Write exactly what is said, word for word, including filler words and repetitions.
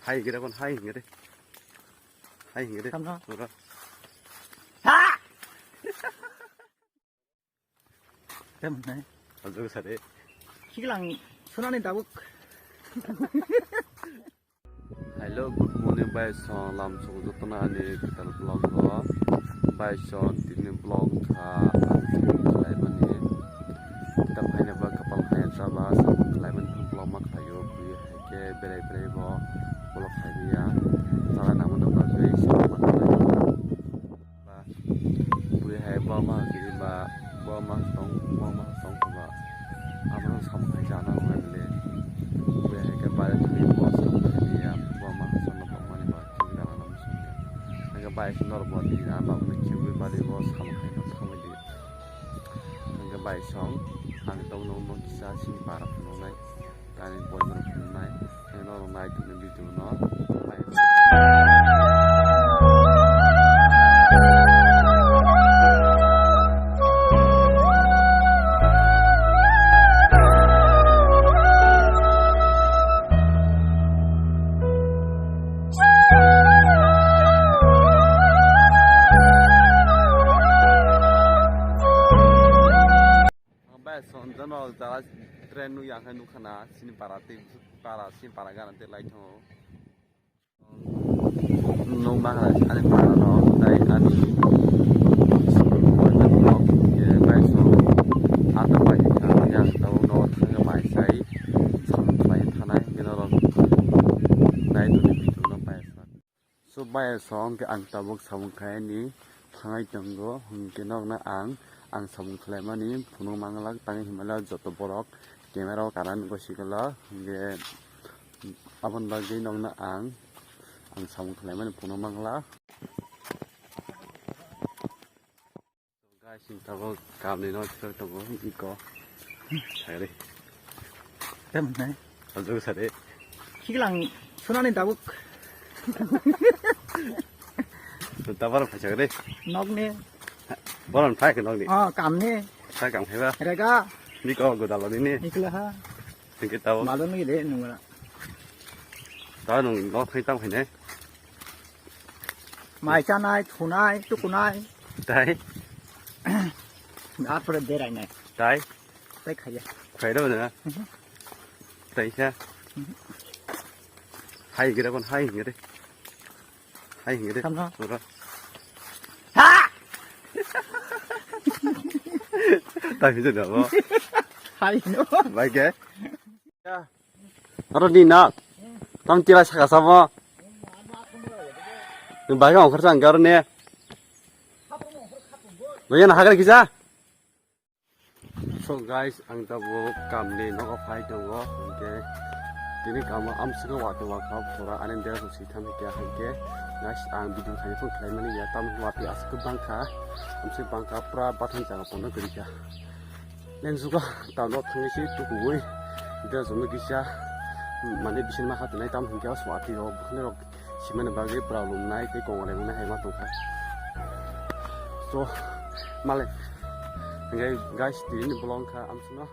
Hai hingre kon, hai hingre. Hai hingre. Tamo. Ora. Tamo nai. Ajo sare. Siklang sunani tabuk. Hello, good morning, bai song lam song jotono ani kwtal vlog o. Bai song tini vlog kha ang khlaimani. Kita phaina ba kapal hai ta ba samung khlaimani vlog ma khlaio. Bui hai khe berai berai bo vlog khlai ya. Chala nangmani bagwi samung khlai ba. Bui hai bo ma kiri ba, bo ma tong, bo ma tong ba. Amo no samung khai jana hwnwi le. Bui hai khe bare twi bo samung khai ya, bo ma samung tong mani ba kiri dana nang sung ya. Hai khe bai sung nor bo di na ba hwnwi kiri bari bo samung khai no samung di. Hai khe bai song ang tong no mo kisa sini para phunuk nai. Tani boy no phunuk nai. Hai no nai tong video no. Bai song jono jara train nukya khe nukha na sini para tei para sini para gana tei lai thango. Nung bakha ani para no tai ani boyfriend no ye bai so ata bai kha yang tau no thang bai sai sam bai thanai gena ro nai tu ni bitu no bai sa. So bai so ang ke ang tabuk samung khai ni thangai tongo hingke nok na ang ang samung khlai mani phunuk manglak tang himala joto borok camera o karan gosi kala hingke. Aboni bagwi nokno ang, ang samung khlaimani phunuk mangla. Guys, chwng tabuk kamni no thwk tongo, iko. Sagri. Tamo nai. Ajo sare. Siklang sunani tabuk. Tabar phai sagri. Nokni. Boron phai ke nokni. Oh, kamni. Phai kam khaiba. Rega. Niko godalo nini. Ikla ha. Hingke tabo. Malo nui de nungra. Tabo nung nok thai tamo khaine. Mai chanai, thunai, tukunai. Tai. Ar pore berai nai. Tai. Tai khaya. Khaya do na. Mhm. Tai sa. Mhm. Hai gira kon hai gira. Hai hingke de. Tamo. Ora. Ha! Tak hingke de abo. Hai no. Bai ke. Aro di na. Tam tira saka sabo. Bai ka ongkhar sang garo ne. Bai na hagar kisa. So guys, ang tabuk kamni nogo phai tongo, hingke tini kamo amswkhe watwi wakha pura ani dress rok si thang khe hingke guys, ang video khaina phone khlaimani ya, tamni watwi aswk bangkha, amswk bangkha pura bathang jaga pono kwrwikha. Neng jugo tamo thangwi se tukuwi dress rokno kisa mane bisinma khatinai tam hingke watwi rok bwkhwnai rok. Simani bagwi problem nai tei kongorek wngnai hai ma tongkha. So, malai, hingke guys, tini bolong kha amswkno.